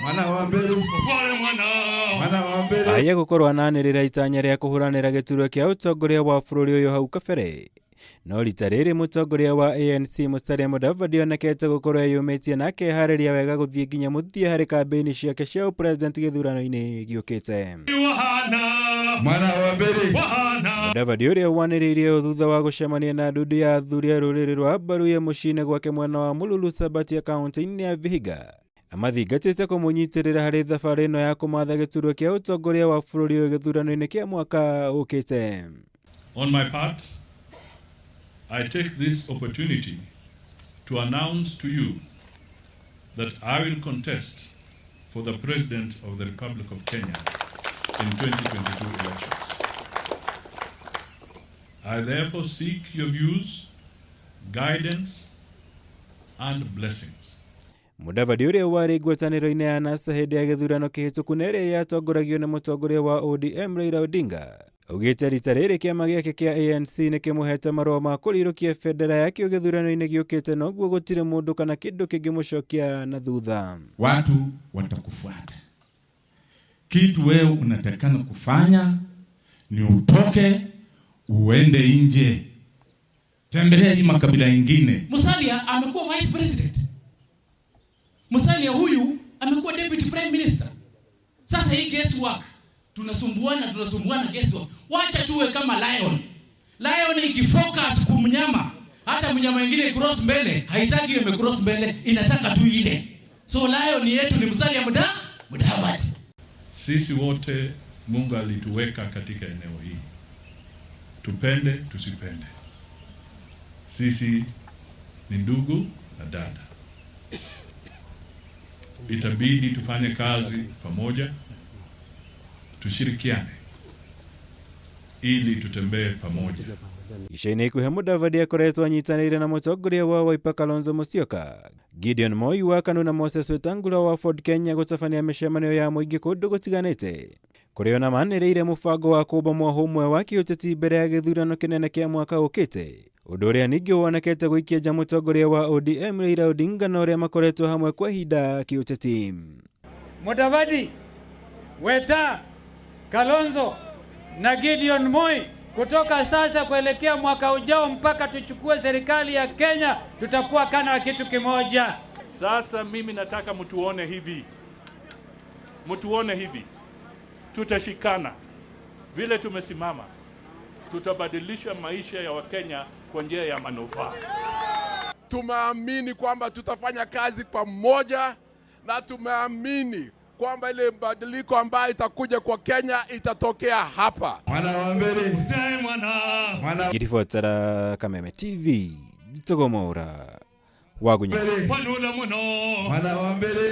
Mwana wa mbere. Mwana wa mbere. Aya gũkorwo ananĩrĩra itanya rĩa kũhũranĩra gĩturwa kĩa ũtongoria wa bũrũri ũyũ hau kabere. No rita rĩrĩ mũtongoria wa ANC Musalia Mudavadi onekete gũkorwo eyũmĩtie na akeharĩria wega gũthiĩ nginya mũthia harĩ kambĩini ciake cia ũpresident gĩthurano-inĩ gĩũkĩte. Mwana wa mbere. Mudavadi ũrĩa wanĩrĩire ũũ thutha wa gũcemania na ndundu ya athuri a rũrĩrĩ rwa Abaruya mũciĩ-inĩ gwake mwena wa Mululu Sabatia kaunti-inĩ ya Vihiga amathingatĩte kũmũnyitĩrĩra harĩ thabarĩ ĩno ya kũmatha gĩturwa kĩa ũtongoria wa bũrũri ũyũ gĩthurano-inĩ kĩa mwaka ũkĩte. On my part, I take this opportunity to announce to you that I will contest for the President of the Republic of Kenya in 2022 elections. I therefore seek your views, guidance, and blessings. Mudavadi ũrĩa warĩ ngwatanĩro-inĩ ya NASA hĩndĩ ya gĩthurano kĩhĩtũku na ĩrĩa yatongoragio nĩ mũtongoria wa ODM Raila Odinga augĩte rita rĩrĩ kĩama gĩake kĩa ANC nĩ kĩmũhete marũa ma kũrirũkia bendera yakĩo gĩthurano-inĩ gĩũkĩte, noguo gũtirĩ mũndũ kana kĩndũ kĩngĩmũcokia na thutha. Watu watakufuata. Kitu wewe unatakana kufanya ni utoke uende nje, tembelea hii makabila ingine. Musalia amekuwa vice president. Musalia huyu amekuwa deputy prime minister. Sasa hii guesswork, tunasumbuana, tunasumbuana guesswork. Wacha tuwe kama lion. Lion ikifocus kumnyama, hata mnyama mwingine cross mbele, haitaki hiyo imecross mbele, inataka tu ile. So lion yetu ni Musalia Mudavadi. Sisi wote Mungu alituweka katika eneo hii, tupende tusipende, sisi ni ndugu na dada. Itabidi tufanye kazi pamoja, tushirikiane ili tutembee pamoja. Ica-inĩ ikuhĩ Mudavadi akoretwo anyitanĩire na mũtongoria wa Wiper Kalonzo Musyoka, Gideon Moi wa KANU na Moses Wetangula wa Ford Kenya gũtabania mĩcemanio ya mũingĩ kũndũ gũtiganĩte, kũrĩa ona manĩrĩire mũbango wa kũmba mwahũ ũmwe wa kĩũteti mbere ya gĩthurano kĩnene kĩa mwaka ũkĩte, ũndũ ũrĩa ningĩ wonekete gũikia nja mũtongoria wa ODM Raila Odinga na ũrĩa makoretwo hamwe kwa ihinda kĩũteti. Mudavadi, Weta, Kalonzo na Gideon Moi, kutoka sasa kuelekea mwaka ujao mpaka tuchukue serikali ya Kenya, tutakuwa kana kitu kimoja. Sasa mimi nataka mtuone hivi, mtuone hivi, tutashikana vile tumesimama, tutabadilisha maisha ya Wakenya kwa njia ya manufaa. Tumeamini kwamba tutafanya kazi pamoja na tumeamini kwamba ile badiliko ambayo itakuja kwa Kenya itatokea hapa. Mwana wa mbere. Mwana Ngĩribotera Kameme TV, Njitogo Mwaura, Wagunya. Mwana wa mbere.